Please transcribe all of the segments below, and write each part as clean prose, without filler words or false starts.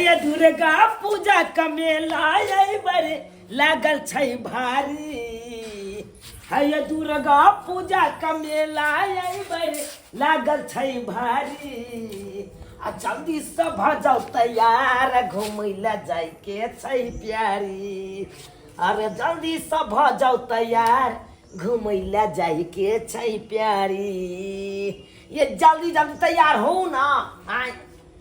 हैया दुर्गा पूजा का मेला अइबर लागल छै भारी। हैया दुर्गा पूजा का मेला अइबर लागल छै भारी। आ जल्दी से भऽ जाउ तैयार, घुमै लए जाइके छै प्यारी। अरे जल्दी से भऽ जाउ तैयार, घुमै लए जाइके छै प्यारी। ये जल्दी जल्दी तैयार हो ना। आय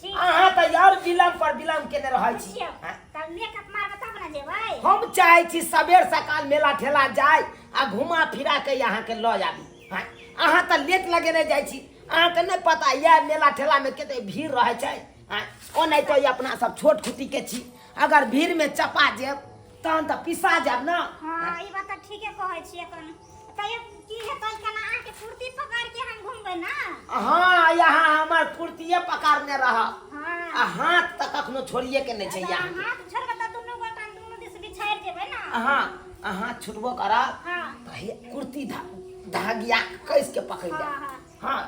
अहाँ तऽ यार विलम्ब पर विलम्ब केने रहै छी। आँय? तब मेकअप मारबै तब ने जेबै। हम चाहै छी सबेर सकाल मेला ठेला जाय आ घुमा फिरा के अहाँ के लऽ आबी। आँय? अहाँ तऽ लेट लगेने जाइ छी, अहाँके नहि पता यऽ मेला ठेला में कते भीड़ रहै छै। आँय? ओनाहितो ई अपना सब छोट खुटी के छी, अगर भीड़ में चपा जेब तहन तऽ पिसा जायब ना। हाँ, ई बात तऽ ठीके कहै छियै। कन तैयो की हेतै, केना अहाँके कुर्ती पकड़ के हम घुमबै ना? हाँ, यहाँ हमर कुर्तिये पकड़ने रहब। हाँ। आ हाथ तऽ कखनो छोड़िए के नहि छै। तऽ यहाँ हाथ छोड़बै तऽ दुनू गोटा दुनू दिस बिछारि जेबै ना। हाँ, अहाँ छुटबो करब। हाँ। तऽ हे कुर्ती धागिया कस के पकड़ ले। हाँ, हाँ। हाँ,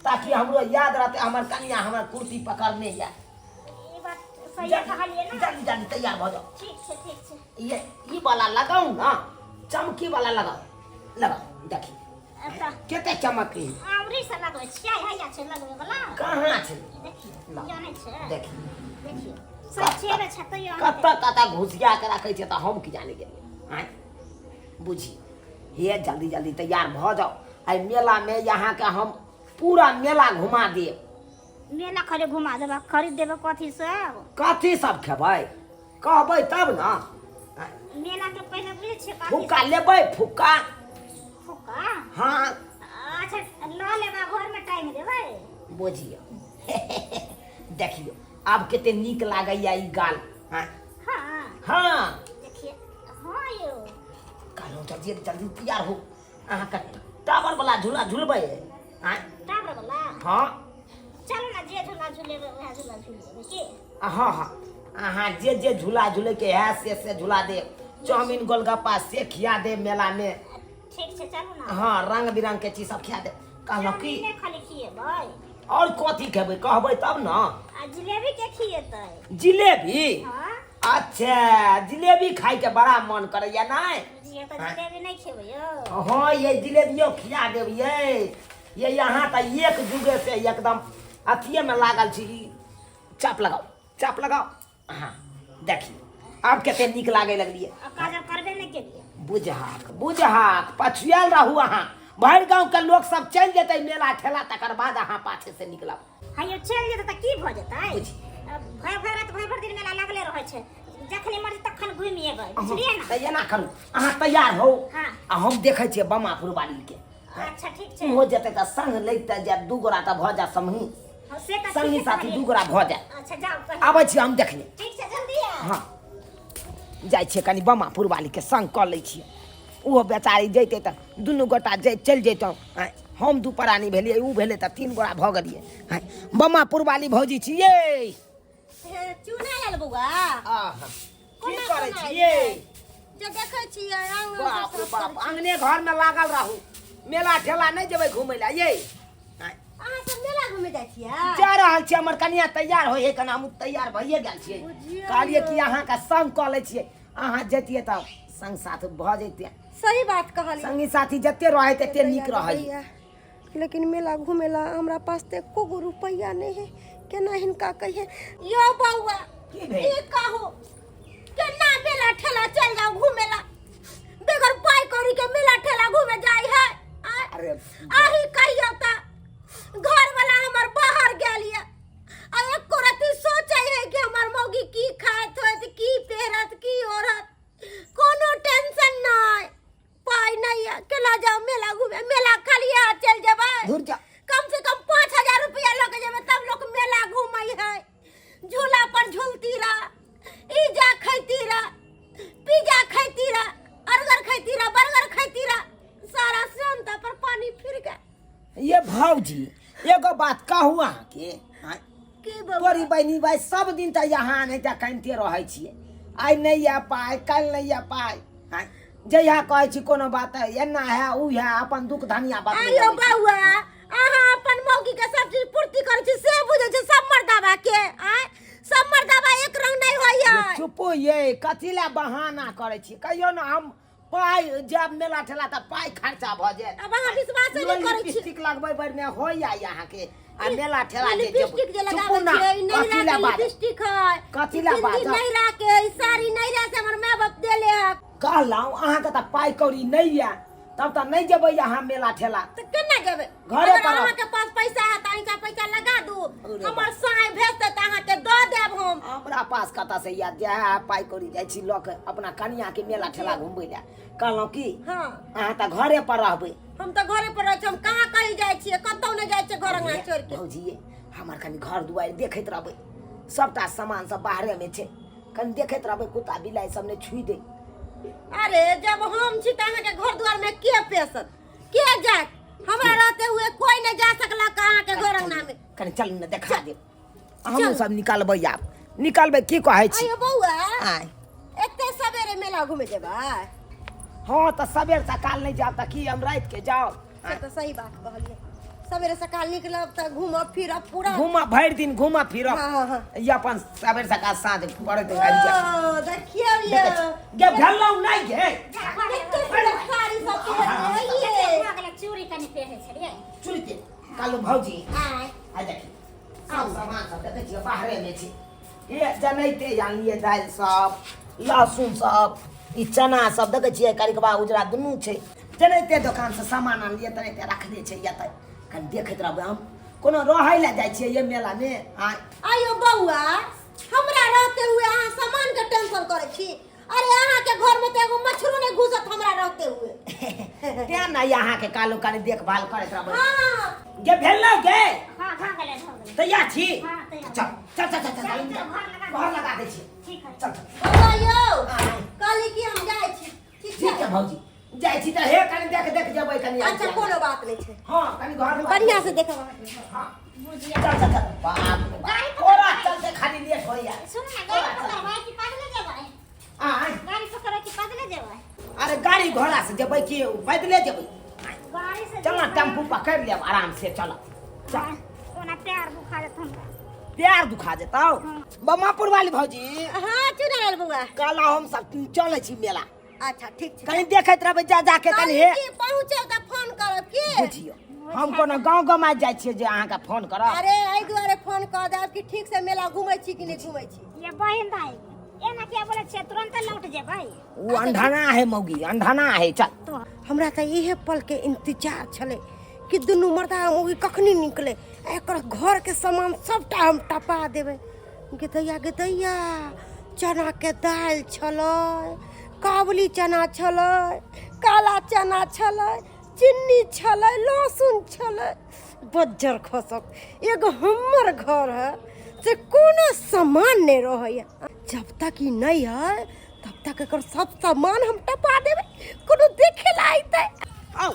ताकि हमरो याद रहते हमर कनिया हमर कुर्ती पकड़ने या। ई बात सही कहलियै ना। जल्दी जल्दी तैयार भऽ जाओ। ठीक छै, ठीक छै। ये ई वाला लगाऊ ना, चमकी वाला लगाऊ, लगाऊ देखी अच्छा। कते चमकी। आउरी से लगबै छियै, हैया छै लगबै वाला। कहाँ छै? देखियौ, ला। जानै छै। देखी। देखियौ, सब चेरे छै तैयो अहाँ कतऽ कतऽ घुसिया के राखै छै तऽ हम की जाने गेलियै। आँय बुझी, हे जल्दी जल्दी तैयार भऽ जाओ। एहि मेला में यहाँ के हम पूरा मेला घुमा देब। मेला खाली घुमा देबा, खरीद देबे कथी सब? कथी सब खेबै कहबै तब ना। मेला के पहिले बुझै छियै कथी? फुक्का लेबै, फुक्का। फुक्का? हाँ। अच्छा, लऽ लेबै, घर में टांगि देबै। बुझियौ, देखियौ आब कते नीक लागैया ई गाल। हाँ। हाँ। हाँ। देखिए, हाँ यौ। कहलहुँ जल्दी जल्दी तैयार हो। अहाँके टावर वाला झूला झूलबै? आँय? टावर वाला? हाँ। चलू ना, जे झूला झूलेबै वएह झूला झूलेबै की? हाँ हाँ, अहाँ जे जे झूला झूलैके है से से झूला देब। चाउमीन गोलगप्पा से खिया देब मेला में। ठीक छै, चलू ना। हाँ, रंग बिरंग के चीज सब खिया देब। कहलहुँ की चाउमीन नहि खाली खिएबै? और कथी खेबै कहबै तब ना। आ जिलेबी के खिएतै? जिलेबी? हाँ। अच्छा, जिलेबी खाय के बड़ा मन करैया नै? बुझिए तऽ जिलेबी नहि खेबै यौ। हाँ, ये जिलेबियो खिया देब। ये यहाँ तऽ एक जुगे से एकदम अथिये में लागल छी। चाप लगाओ, चाप लगाओ। हाँ देखिए आब कते नीक लागे लगलिए। आ काजल करबे नहि केलिए। बुझहाक बुझहाक पछुआल रहू अहाँ। भरि गाँव के लोक सब चलि जेतै मेला ठेला, तकर बाद अहाँ पाछे से निकलब। हाँ यौ, चलि जेतै तऽ की भऽ जेतै? बुझी। भरि भरि राति भरि भरि दिन मेला लागले रहै छै, जखनी मर्जी तखन घुमि एबै, बुझलियै ना? तऽ एना करू, अहाँ तैयार हो। हाँ। आ हम देखै छियै बमापुर वाली के। अच्छा ठीक छै। ओहो जेतै तऽ संग लैते जायब, दू गोरा तऽ भऽ जायत समही। हाँ, से तऽ संगी ठीके साथी कहलियै। दू गोरा भऽ जायत। अच्छा जाउ कहीं। आबै छी हम देखने। ठीक छै, जल्दी आउ। हाँ जाइ छियै, कनि बमापुर वाली के संग कऽ लै छियै। ओहो बेचारी जैतै तऽ दुनू गोटा जे चलि जैतहुँ। आँय, हम दू प्राणी भेलियै, ओ भेलै तऽ तीन गोरा भऽ गेलियै। आँय बमापुर वाली भौजी छियै। हे, चूना आयल बौआ। आहा, की कोना करै कोना छियै? जे देखै छियै आंगन बाप रे सब बाप, साफ करै आंगने घर में लागल रहू, मेला ठेला नहि जेबै घुमै लए यै? आँय, अहाँ सब मेला घूमे जाइ छियै? जा रहल छियै। हमर कनिया तैयार होइ है कना, हम तैयार भइए गेल छियै। बुझियौ। कहलियै कि अहाँके संग कऽ लै छियै, अहाँ जैतियै तऽ संग साथ भऽ जैतियै। सही बात कहलियै। संगी साथी जते रहै तते नीक रहै। लेकिन मेला घूमे ला हमरा पास तऽ एको गो रुपैआ नहि है, केना हिनका कहिए? यो बौआ। की भेल? की कहू, केना मेला ठेला चल जाओ घूमे ला, बगैर पाई कौड़ी के मेला ठेला घूमे जाय है? आय? अरे अही कहियो तऽ घर वाला हमर बाहर गेल ये आ एको रत्ती सोचे है कि हमर मौगी की खात होत, की पहिरत, की ओढ़त, कोनो टेंशन नहीं। पाई नहीं है, केना जाओ मेला घूमे? मेला खाली हाथ चल जेबै? धुर जा। कम से कम 5000 रुपया लऽ के जेबै तब लोग मेला घूमै है। झूला पर झूलती रह, इजा खैती रह, पिज्जा खैती रह, अर्गर खैती रह, बर्गर खैती रह, सारा सेंता पर पानी फिर गया। ये भौजी, एगो बात कहू अहाँके? आँय? की बौआ? तोरी बहिनी भाई सब दिन तऽ यहाँ नहि तऽ कानिते रहै छियै, आइ नहि यऽ पाइ, काल्हि नहि यऽ पाइ। आँय, जहिया कहै छी कोनो बात एना है उ है, अपन दुख धनिया बात आयो बौआ, अहाँ अपन मौगी के सब चीज पूर्ति करै छी से बुझै छी सब मर्दाबा के? आँय, सब मर्दाबा एक चुपू ये, कथी लए बहाना करै छी? कहियो ने हम पाइ जब मेला ठेला तऽ पाइ खर्चा भऽ जायत। आब अहाँ विश्वास नहि करै छी। लिपस्टिक लगबै बेर मे होइया अहाँके आ मेला ठेला जे लिपस्टिक जे चुपू लगाबै ना, छियै, ई कथी नैहरा लए के बाजब? लिपस्टिक है। कथी लए ई बाजब? नैहरा के, ई साड़ी नैहरा से हमर माय बाप देले है। कहलहुँ अहाँके तऽ पाइ कौड़ी नहि यऽ, तब तऽ नहि जेबै अहाँ मेला ठेला। तऽ केना जेबै? घरे अगर पर अहाँके पास पैसा है तऽ अहींके पैसा लगा दू। अरे हमर साय भेजतै तऽ अहाँके दऽ देब हम। हमरा पास कतऽ से यऽ? जएह पाइ कौड़ी जाइ छी लऽ के अपना कनियाके मेला ठेला घुमबै लए। कहलहुँ की, हाँ। अहाँ तऽ घरे पर रहबै। हम तऽ घरे पर रहै छी, हम कहाँ कहीं जाइ छियै? कतौ नहि जाइ छियै घर अंगना छोड़ि के। भौजी ये, हमर कनि घर दुआरि देखैत रहबै, सबटा सामान सब बाहरे मे छै, कनि देखैत रहबै कुत्ता बिलाइ सब नहि छुइ दे। अरे जब हम छी तऽ अहाँके घर दुआर में के पेसत, के जात? हमरा रहते हुए कोई नहीं जा सकला अहाँके घर अंगना में। कनि चलू ने, देखा देब। हमहूँ सब निकालबै, आब निकालबै। की कहै छी? आयो बौआ। आँय। एते सवेरे मेला घूमे जेबै? हँ तऽ सबेर सकाल नहि जायब तऽ की हम राति के जाउ? से तऽ सही बात कहलियै, सवेरे सकाल निकलब तऽ घूमब फिरब पूरा। घूमब, भरि दिन घूमब फिरब। हाँ, हाँ, हाँ। ई अपन सबेर सकाल साँझ पड़ैत आबि जायब। ओ, देखियौ ये। देखै छी। गे भेलहुँ नहि गे? कते सुन्दर साड़ी सब पहिरने हइये। भऽ गेलै, चूड़ी कनि पहिरै छलियै। चुरी के कालू भौजी। आँय। आ देखी, सब सामान सब देखै छियै बाहरे मे छै। ये जनैते जानलियै, दालि सब, लहसुन सब, ई चना सब देखै छियै, करिकबा उजरा दुनू छै। जनैते दोकान से सामान आनलियै तनैते रखने छै। एतऽ कनि देखैत रहबै। हम कोनो रहै लए जाइ छियै ये मेलामे? आँय। आयो बौआ, हमरा रहते हुए अहाँ सामान के टेंशन करै छी? अरे अहाँ के घर में तो एगो मच्छरो नहीं घुसत हमरा रहते हुए। तें ने अहाँके कालो कनि देखभाल करैत रहबै। हाँ। गे भेलौ गे? हाँ, भऽ गेलै, भऽ गेलै। तैयार छी? हाँ, तैयार। चल चल चल चल चल। चल, चल, घर लगा दे। घर लगा दै छी। ठीक है। चल चल। बौआ यौ, आँय। कहली कि हम जाइ छी, ठीक ठीक छै छै? भौजी, जाइ छी तऽ हे कनि देख देख जेबै कनि। अच्छा, कोनो बात नहीं छै। हाँ, कनि घर बढ़िया से देखब अहाँके। हाँ। बुझिया। चल चल चल। बाप रे बाप। गाड़ी पकड़ कोरा भाई। चलते खाली लेट होइया। सुन ना, गाड़ी पकड़बै कि पैदले जेबै? आँय। गाड़ी पकड़बै कि पैदले जेबै? अरे गाड़ी घोड़ा से जेबै कि पैदले जेबै? गाड़ी से। चल ना, टेम्पू पकड़ लेब, आराम से चल चल। हाँ, ओना पैर दुखा जेत हमरा। प्यार दुखा जेतौ? बमापुर वाली भौजी। हाँ चुनाल बौआ। कहला हम सब चलै छी मेला। अच्छा, ठीक छै। कनि देखैत रहबै जा जाके कनि हे। कहली कि पहुँचब तऽ फोन करब की? बुझियौ, हम कोनो गाँव गमाइत जाइ छियै जे अहाँके फोन करब? अरे एहि दुआरे फोन कऽ देब कि ठीक से मेला घुमै छी कि नहि घुमै छी। ये बहिन दाई, एना किया बोलै छियै? तुरंत लौट जेबै। ओ अंधना है मौगी, अंधना है। चल। तो हमरा तऽ इहे पल के इंतजार छलै कि दुनू मर्दा मौगी कखनी निकले, एकर घर के सामान सबटा हम टपा देबै। गेदैया गेदैया, चना के दालि छलै, काबुली चना छलै, काला चना छलै, चिन्नी छलै, लहसुन छलै। बज्जर खसक, एगो हमर घर है से कोनो सामान नहि रहैया। जब तक ई नहि है तब तक एकर सब सामान हम टपा देबै, कोनो देखे ला अयतै। आउ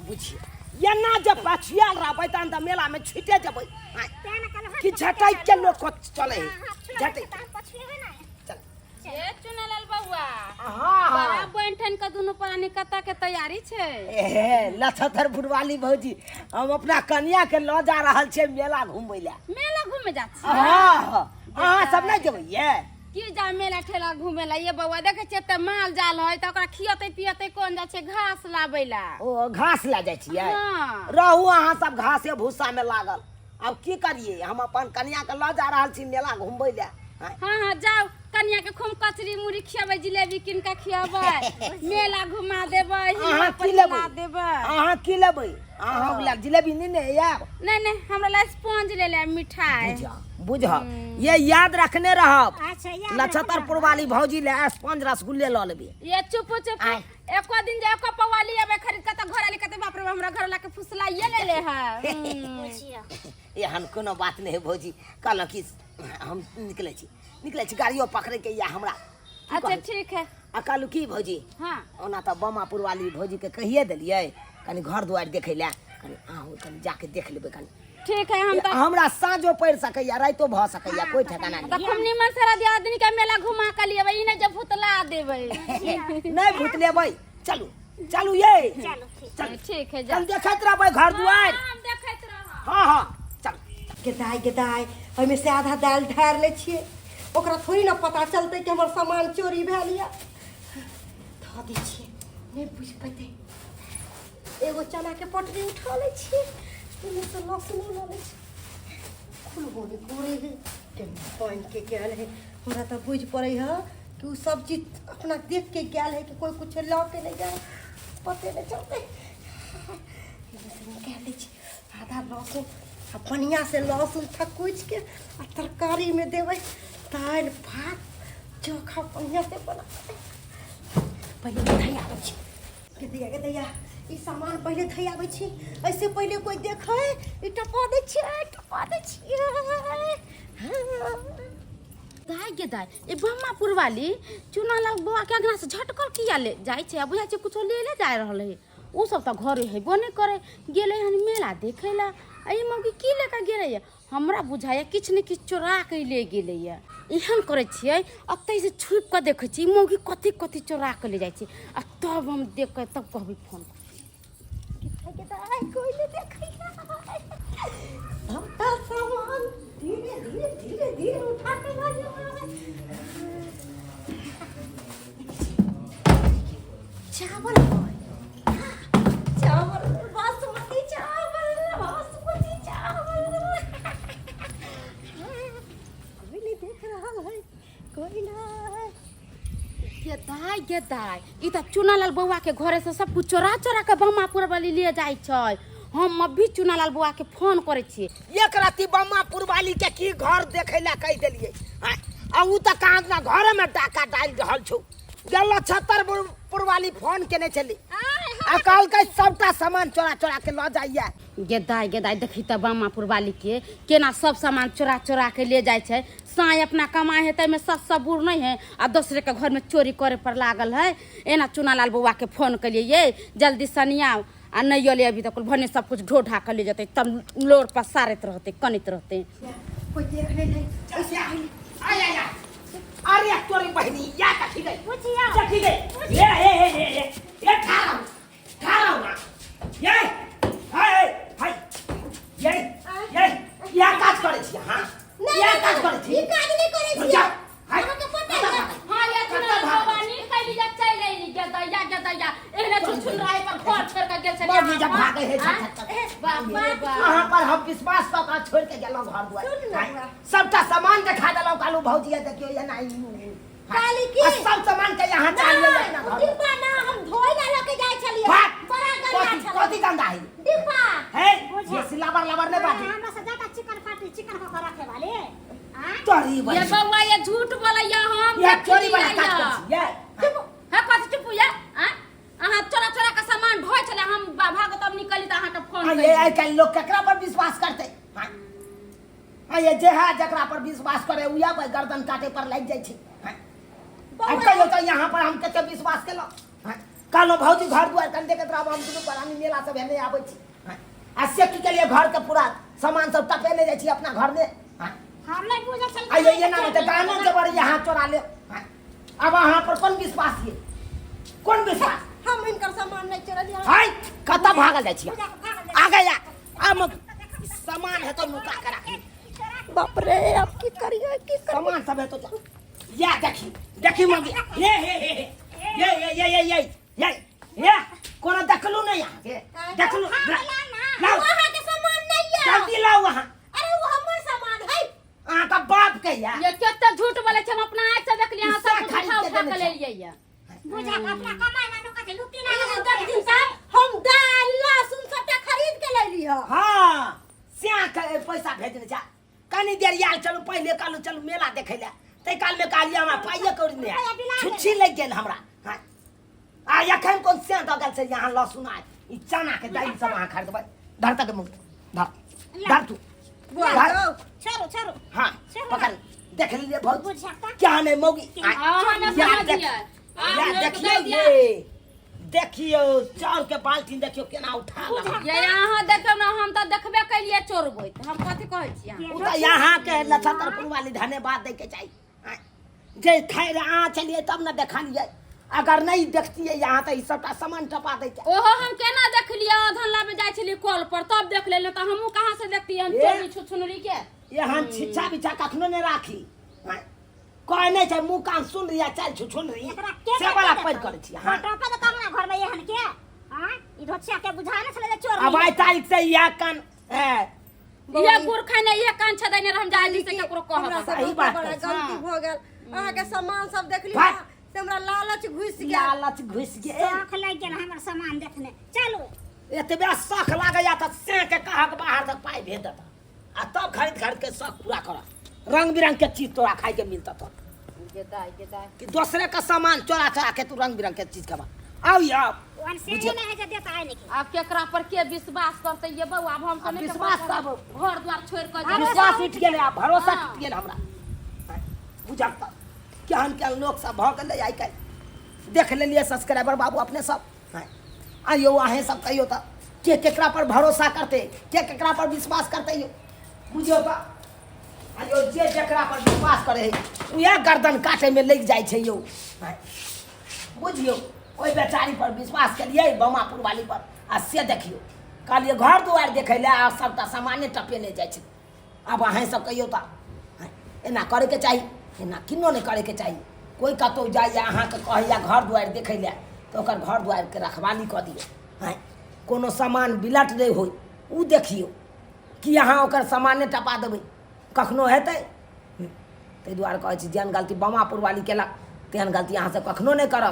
बुझियौ, एना जे पछुआल रहबै तहन तऽ मेलामे छुटे जेबै। आँय, तें ने कहलहुँ, हाथ कि पकड़ के झटकि के चलू। लोक चलै हाँ, है। हाथ छुआ झटकि तऽ हम पछुएबै ने। चल। ए चुनालाल बौआ। हाँ। बड़ा हाँ। बनि ठनि के दुनू प्राणी कतऽ के तैयारी छै? एहे लछतर बुढ़वाली भौजी, हम अपना कनिया के लऽ जा रहल छियै मेला घुमबै लए। मेला घूमे जा छियै? हाँ, अहाँ सब नहि जेबै ये? की जा मेला ठेला घूमे ला ये बौआ? देखै छियै तऽ माल जाल है तऽ ओकरा खियतै पियतै कोन? जाइ छै घास लाबै ला। ओ घास लए जाइ छियै? हाँ। रहू अहाँ सब घासे भूसा में लागल। आब की करियै, हम अपन कनिया के लऽ जा रहल छी मेला घुमबै लए। आँय। हाँ हाँ, जाउ, कनिया के खूब कचरी मुड़ी खियेबै, जिलेबी कीन के खियेबै, मेला घुमा देबै। अहाँ हिमा की पर लेबै? हिला देबै। अहाँ की लेबै? अहाँ लए जिलेबी नहि ने आयब? नहीं नहीं, हमरा ला स्पंज ले ले, मिठाई। बुझ बुझ, ये याद रखने रहब। अच्छा, याद लछतरपुर वाली भौजी ले स्पंज रसगुल्ले लऽ लेबै। ये चुप चुप। आय। एको दिन जे एको पौआ लियेबै खरीद के तऽ घर वाली कहते, बाप रे बाप, हमरा घर वाला के फुसलाइए ले ले है। बुझियौ। एहन कोनो बात नहि है भौजी। कहलहुँ कि हम निकलै छी, निकलै छी, गाड़ियो पकड़ैके यऽ हमरा। की अच्छा कहै? ठीक है। आ कहलहुँ की भौजी। हाँ। ओना तऽ बमापुर वाली भौजीके कहिए देलियै कनि घर दुआरि देखै लए, कनि अहूँ कनि जाके देख लेबै कनि। ठीक है, हम तऽ हमरा साँझो पड़ि सकैया, रातिो भऽ सकैया, कोइ ठेकाना तऽ नहि। खूब निमन सारा दियादनी के मेला घुमा के लियेबै, ई नहि जे भुतला देबै। नहि भूत लेबै। चलू चलू ये। चलू, ठीक। चलू। ठीक है, जा। कनि देखैत रहबै घर दुआरि। हाँ, हम देखैत रहब। हाँ हाँ, चल। गेदाय गेदाय, ओहिमे से आधा दालि ढारि लै छियै, ओकरा थोड़ी ने पता चलतै कि हमर सामान चोरी भेल यऽ। धऽ दै छियै, नहि बुझि पेतै। एगो चनाके पटरी उठा लै छियै, ओहिमे सँ लहसुनो लऽ लै छियै। खुलबो नहि करै है, केना पानिके गेल है। हमरा तऽ बुझि पड़ै है कि ओ सब चीज अपना देख के गेल है कि कोइ किछु लऽ के नहि गेल, पते नहि चलतै। एहिमे से निकालि दै छी आधा लहसुन आ बढ़िआँसँ लहसुन थकुचिके आ तरकारीमे देबै, दालि भात चोखा बढ़िआँसँ बना देबै। पहिले धै आबै छी। गे दैया, गे दैया, ई सामान पहिले धै आबै छी, ऐसे पहिले कोइ देखै। ई टपा दै छियै, टपा दै छियै। दाइ गे दाइ, ए बम्मापुर वाली चुनालाल बौआ के अंगना से झटकल किया ले जाइ छै? आ बुझाइ छै कुछो ले ले जा रहल है। ओ सब तऽ घरे हेबो नहि करे, गेलै हन मेला देखै ला। आ ई मौगी की लेके गेलै? हमरा बुझाइए किछु ने किछु चोरा के ले गेलैए। एहन करै छियै, अतै से छुपि कऽ देखै छियै ई मौगी कथी कथी चोरा कऽ ले जाइ छै, आ तब हम देख कऽ तब कहबै फोन। कोइ नहि देखैया। सबटा सामान धीरे धीरे धीरे धीरे उठा के लऽ जेबै। चावल है, चावल, बासमती चावल, बासमती चावल। कोई नहीं देख रहा है, कोई नहीं। गे दाइ, गे दाइ, ई तऽ चुनालाल बौआ के घरे से सब कुछ चोरा चोरा के बम्मापुर वाली ले जाइ छै। हम अभी चुनालाल बौआ के फोन करै छियै। एक राति बम्मापुर वाली के की घर देखै ला कहि देलियै, आ उ तऽ कहाँ ना घरे में डाका डालि रहल छौ। गेल छतर पुरवाली फोन केने छली आ कहलकै सबटा सामान चोरा चोरा के लऽ जाइए। गे दाइ, गे दाइ, देखी तऽ बामापुर वाली के केना सब सामान चोरा चोरा के ले जाइ छै। साँय अपना कमाइ है ताहिमे सस सबूर नहीं है, आ दोसरे के घर में चोरी करे पर लागल है। एना चुनालाल बौआ के फोन कलिए, ये जल्दी सनिया आ नहीं अले अभी तक, भने सब कुछ ढो ढा के ले जेतै, तब लोर पसारैत रहतै, कनैत रहतै। कोई देख नहीं रही। आय आय आय, अरे तोरी बहिनी या कथी गई? बुझिया कथी गई? ए ए ए ए ए ए, ठाड़ा ठाड़ा ना, ये हाय हाय, ये ये या काज करै छी? हां, या काज करै छी? ई काज नहि करै छी। जा हाय। अहाँके पता है? हाँ, ये चुनालाल बौआ नी कैली जा चलि अयली। गे दैया, गे दैया, एहने छुछुन राय पर घर छोड़ि कऽ गेल छलियै। बाबू जब भागे है झट झट। बाप रे बाप। अहाँ पर हम विश्वास कऽ कऽ छोड़ि के गेलहुँ घर दुआर। सुन ने बौआ। सबटा सामान देखा देलहुँ, कहलहुँ भौजी देखियौ एना ई काली की? आ सब सामान के यहाँ चालिए नहि, अपना ओ घर। डिब्बा ना हम धोइ ला लऽ के जाइ छलियै। भाग। बड़ा गंदा कथी छलै। कथी गंदा है? डिब्बा। है बुझा। ये सिलावर लावर नहीं बाजी। हमरा से ज्यादा चिकन फाटी चिकन कऽ के रखे वाले आँ? तोरी ये बहिनी। बौआ, ये झूठ बोलैया। हम ये चोरी वाला देखलियै। काज करै छी ये। चुप हे, कथी चुप ये? आँ? अहाँ चोरा चोरा के सामान ढोइ छलै, हम भागो तब निकली तऽ अहाँके फोन आ ये कयली। आइ काल्हि लोग केकरा पर विश्वास करतै? हाँ? आ ये जे है जकरा पर विश्वास करे उया पर गर्दन काटे पर लागि जाइ छै। हाँ? आ कहियो तऽ यहाँ पर हम कते विश्वास केलहुँ। हाँ? कहलहुँ भौजी घर दुआर कनि देखैत रहब, हम दुनू प्राणी मेला सब नहि आबै छी। हाँ? आ से की केलियै? घर के पूरा सामान सब टपेने जाइ छी अपना घर में। हाँ? हम नहि बुझल छल। आ ये एना नहि तऽ गानो जेवर यहाँ चोरा ले। हाँ? अब अहाँ पर कोन विश्वास ये, कोन विश्वास? हम हिनकर सामान नहि चोरलियै। हाय, कतऽ भागल जाइ छी? पूजा के भागल जाइ। आ गया। आ मग सामान है तो नुका के राखी। बाप रे, अब की करियै, की करियै? सामान सब है तो जा। या देखी देखी मगी, हे हे हे हे, ये ये ये ये ये ये ये कोनो देखलू नहीं यहाँ के? देखलू? लाओ। ओ अहाँके सामान नहि यऽ। जल्दी लाओ अहाँ। अरे, ओ हमर सामान है। अहाँ का बाप के या ये कते झूठ बोलै छै, हम अपना आँखि से देखलियै, अहाँ सब कुछ खरीद उठा के उठा देने के छै। लेलियै ये। बुझा के अपना कमाइ ला नुका छै लुटी ना। देखथिन साहब, हम दालि लहसुन सबटा खरीद के लैली हँ। हाँ, स्या के पैसा भेजने छै। कनी देर आयल चलू, पहिले कहलू चलू मेला देखै लए, ताहि कालमे कहलियै हमरा पाइए कौड़ी नहि आयल, छुच्छी लागि गेल हमरा। हाँ, आ एखन कोन स्या दऽ गेल छै यहाँ लहसुन आ ई चनाके दालि सब अहाँ खरीदबै? धर तक मुँह धर, धर तू धर। छोड़ू छोड़ू। हाँ, पकड़, देख लियै भौजी। बुझा के क्या नहीं मौगी? हाँ, हम या समझ देख, लियै। या देखियौ, ये देखियौ चाउर के बाल्टी देखियौ केना उठा लेलक। ये अहाँ देखियौ ने, हम तऽ देखबे केलियै चोरबैत, हम कथी कहै छी अहाँ? उ तऽ यहाँ के नक्षत्रपुर वाली धन्यवाद दै के चाही। आँय, जे खाय रहे अहाँ चलिए तब ने देखलियै, अगर नहीं देखतियै यहाँ तऽ ई सबटा सामान टपा दैते। ओहो हम केना देखलियै? अधन लाबे जाइ छलियै कल पर तब देख लेलियै, तऽ हमहूँ कहाँ से देखतियै हम ए। चोरनी छुछुनरी के? एहन छिच्छा बिच्छा कखनो नहि राखी। आँय, कहै नहि छै मुँह कान सुन रही आ चालि छुछुन रही एकरा के से वाला पैर करै छी हाँ टोपे तऽ कमरा घर में एहन के हाँ ई धोछिया के बुझा ने छलै जे चोर अब आइ तारीख से इएह कान ए, ये गुड़ खाने ये कान छदैने रहम जाय से केकरो कहब हमरा से सही बहुत बात बड़ा है। गलती भऽ गेल अहाँके सामान सब देखली भाग। ना से हमरा लालच घुसि गेल लालच घुसि गेल शौख लागि गेल हमर सामान देखने चलू एतबे शौख लागैया तऽ से के कहक बाहर तक पाइ भेज देता आ तब खरीद खरीद के शौख पूरा कर रंग बिरंग के चीज तोरा खाए के मिलता तो गेदाय गेदाय कि दोसरे का सामान चोरा चोरा के तू रंग बिरंग के चीज खबा आउ आउ ओहन से नहीं है जे देता है लेकिन आब केकरा पर के विश्वास करते ये बउआ आब हम सब नहीं विश्वास केकरो तब- घर द्वार छोड़ के जाए। विश्वास उठि गेलै आ भरोसा हाँ। टूटि गेल हमरा बुझल तऽ केहन केहन लोक सब भऽ गेलै आइ काल्हि देख लेलियै सब्सक्राइबर बाबू अपने सब आइयो अहें सब कहियो तऽ के केकरा पर भरोसा करतै के केकरा पर विश्वास करतै यौ बुझियौ तऽ आइयो जे जेकरा पर विश्वास करै है उएह गर्दन काटैमे लागि जाइ छै यौ बुझियौ ओहि बेचारी पर विश्वास केलियै बमापुर वाली पर आ से देखियौ कहलियै घर दुआरि देखै लए आ सभटा सामाने टपेने जाइ छै आब अहेँ सब कहियौ तऽ एना करैके चाही एना किन्नो नहि करैके चाही कोइ कतहु जाइए अहाँके कहैए घर दुआरि देखै लए तऽ ओकर घर दुआरिके रखवाली कऽ दियौ आँय कोनो सामान बिलट नहि होइ ओ देखियौ कि अहाँ ओकर सामाने टपा देबै कखनो हेतै ताहि दुआरे कहै छी जेहन गलती बमापुरवाली केलक तेहन गलती अहाँसभ कखनो नहि करब।